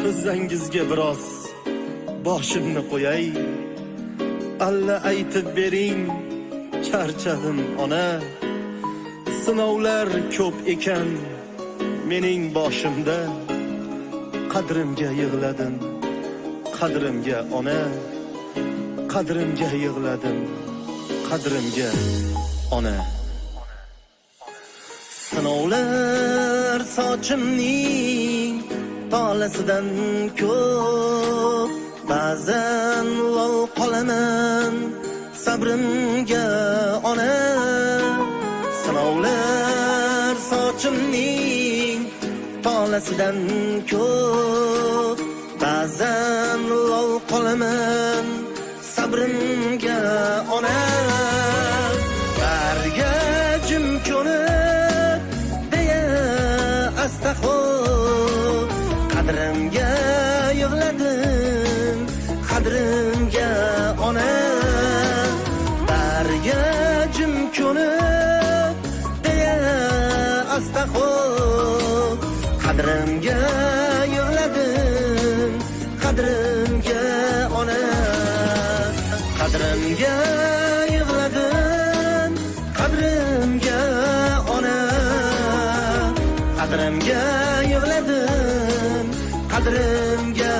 Tizzangizga biroz boshimni qo'yay. Alla aytib bering, charchadim, ona. Sinovlar ko'p ekan mening boshimda. Qadrimga yig'ladim, qadrimga, ona. Qadrimga yig'ladim, qadrimga, ona. Sinovlar sochimning tolasidan ko'p. Ba'zan lol qolaman sabrimga, ona. Sinovlar sochimning tolasidan ko'p. Ba'zan lol qolaman sabrimga, ona. Barga jim ko'nib deya asta xo'p. Qadrimga yig'ladim, qadrimga, ona. Barga jim ko'nib deya asta xo'p. Qadrimga yig'ladim, qadrimga, ona. Qadrimga yig'ladim, qadrimga, ona. Qadrimga yig'ladim, qadrimga,